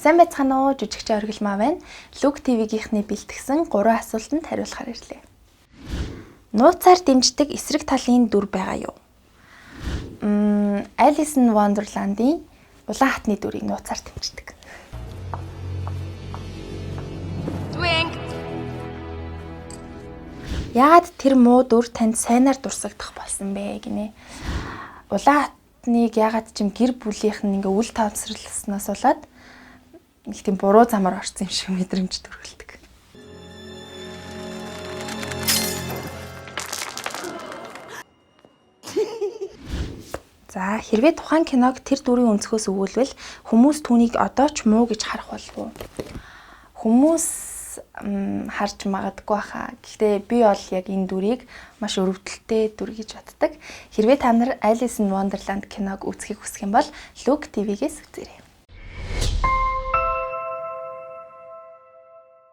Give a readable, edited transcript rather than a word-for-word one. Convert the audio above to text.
Сайн байцгаана уу? Жүжигчин Оргилмаа байна. Look TV-гийнхний бэлтгэсэн 3 асуултанд хариулахаар ирлээ. Нууцаар дэмждэг эсрэг талын дүр байгаа юу? Alice in Wonderland-ийн улаан хатны дүрийг нууцаар дэмждэг. Twink. Яагаад тэр муу дүр танд сайнаар дурсагдах болсон бэ гинэ? Улаан хатныг яагаад ч юм гэр бүлийнх нь ингээ үл тоонсорлоснаас болоод нэг тийм буруу замаар орсон юм шиг мэдрэмж төрөлдөг. За, хэрвээ тухайн киног тэр дүрийн өнцгөөс өгүүлвэл хүмүүс түүнийг одоо ч муу гэж харах болов уу? Хүмүүс харж магадгүй хаа. Гэхдээ би бол яг энэ дүрийг маш өрөвдөлттэй дүр гэж боддог. Хэрвээ та нар Alice in Wonderland киног үзэхийг хүсэх юм бол Look TV-гээс үзээрэй.